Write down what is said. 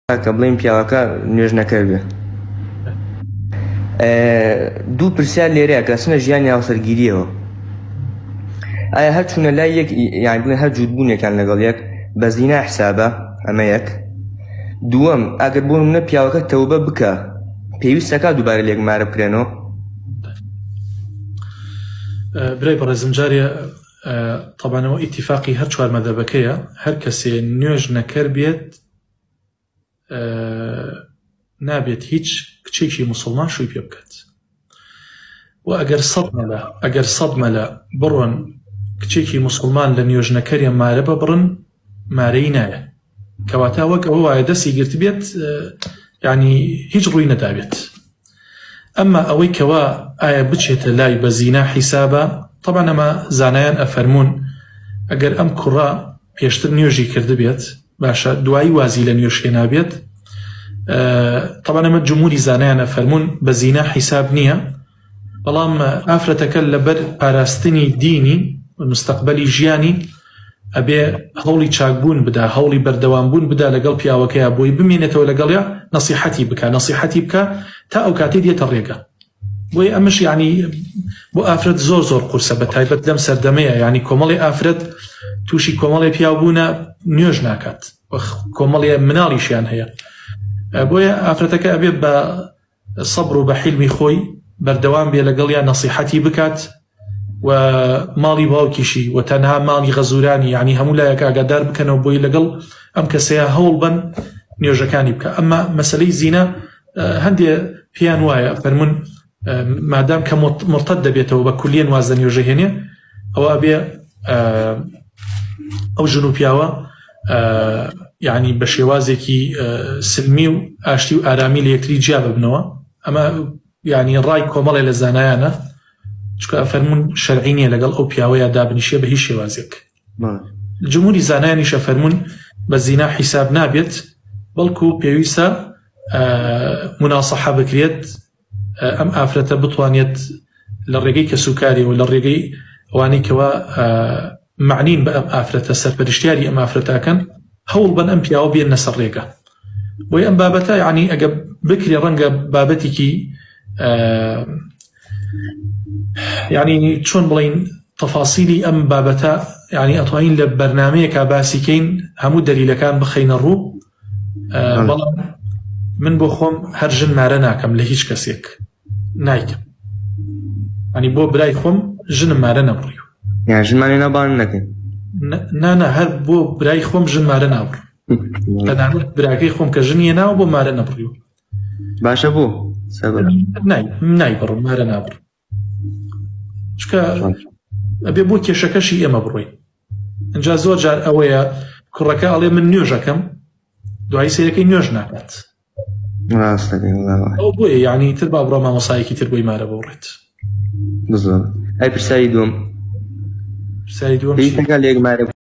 کە بڵێین پیاوەکە نوێژنەکەر بێ. دوو پرسیار لێرەیە کە چنە ژیانی هاوسەرگیریەوە. ئایا هەر چوونە لای یەک یان بڵێن هەر جووتبوونێکیان لەگەڵ یەک بە زینا حسابە؟ ئەمە یەک. دووەم ئەگەر بۆ نمونە پیاوەکە تەوبە بکە پێویستەکە دووبارە لێک مارە بکرێنەوە؟ برای بەڕێزم جارێ تەبانەوە ئیتیفاقی هەر چوار مەدەبەکەیە هەر کەسێ نوێژ نەکەر بێت نابێت هیچ کچێکی موسڵمان شووی پێ بکات و ئەگەر سەد مەلا ئەگەر سەد مەلا بڕۆن کچێکی موسڵمان لە نوێژنەکەریان مارە ببڕن مارەی نایە کەواتە وەک ئەوە وایە دەستی گرتبێت ینی هیچ ڕووی نەدابێت ئەمما ئەوەی کەوا ئایا بچێتە لای بە زینا حیسابە طبعا ئەمە زانایان ئەفەرموون ئەگەر ئەم کوڕە پێشتر نوێژی کردبێت باشە دوایی وازی لە نوێژ هێنابێت طبعا ئەمە جمهوری زانایان ئەفەرموون بە زینا حیساب نییە بەڵام ئافرەتەکە لەبەر پاراستنی دینی مستەقبەلی ژیانی ئەبێ هەوڵی چاکبوون بدا هەوڵی بەردەوام بوون بدا لەگەڵ پیاوەکەیا بۆی بمێنێتەوە لەگەڵیا نەسیحەتی بکا نەسیحەتی بکا تا ئەو کاتەی دێتە ڕێگە بۆیە ئەمەش یعنی بۆ ئافرەت زۆر زۆر قورسە بە تایبەت لەم سەردەمەیە یعنی کۆمەڵی ئافرەت تووشی کۆمەڵی پیاو بوونە نوێژ ناکات کۆمەڵی مناڵیشیان هەیە بۆیە ئافرەتەکە ئەبێ بە سەبر و بە حیلمی خۆی بەردەوام بێ لەگەڵیا نەسیحەتی بکات و ماڵی باوکیشی و تەنها ماڵی غەزورانی یعنی هەموو لایەک ئاگادار بکەنەوە بۆی لەگەڵ ئەم کەسەیە هەوڵ بن نوێژەکانی بکە ئەمما مەسلەی زینا هەندێ پێیان وایە فەرمونون مادام کە مرتد دەبێتەوە بە کولیەن واز لە نوێژە هێنێ ئەوە ئەبێ ئەو ژن و پیاوە یعنی بە شێوازێکی سلمی و ئاشتی و ئارامی لە یەکتری جیا ببنەوە ئەمە یعنی ڕای کۆمەڵێ لە زانایانە چکە فەرمونون شەرعی نییە لەگەڵ ئەو پیاوەیە دابنیشێ بە هیچ شێوازێک جمهوری زانایانیشە فەرمونون بە زینا حیساب نابێت بەڵکو پێویستە مناسەحە بکرێت ئەم ئافرەتە بتوانێت لە ڕێگەی کەسوکاریەوە لە ڕێگەی ئەوانەی کەوا معنین بە ئەم ئافرەتە سەرپەرشتیاری ئەم ئافرەتاکەن هەوڵ بن ئەم پیاوە بێنە سەر ڕێگە بۆی ئەم بابەتە یعنی ئەگە بکرێ ڕەنگە بابەتێکی یعنی چۆن بڵین تەفاسیلی ئەم بابەتە یعنی ئەتوانین لە بەرنمەیەکە باسیکەین هەموو دەلیلەکان بخەینە ڕوو بەڵام من بۆ خۆم هەر ژن مارە ناکەم لە هیچ کەسێک نایکەم ئەنی بۆ برای خۆم ژنم مارە نەبڕی یان ژنمانی نابان نەکەین نانا هەر بۆ برای خۆم ژن مارە نابڕ تەنانەت براکەی خۆم کە ژنیە ناو بۆ مارە نەبڕیوە باشە بۆ نای بڕم مارە نابڕ چکە ئەبێ بۆ کێشەکەشی ئێمە بڕۆین ئەجا زۆر جار ئەوەیە کوڕەکە ئەڵێ من نوێژەکەم دوایی سەیرەکەی نوێژ ناکات ئەو بۆیە یعنی تر با بڕۆ مامۆسایەکی تر بۆی مارە بڕێت ئەی پرسیاری دوم پرسیاری دوم لێک مارە.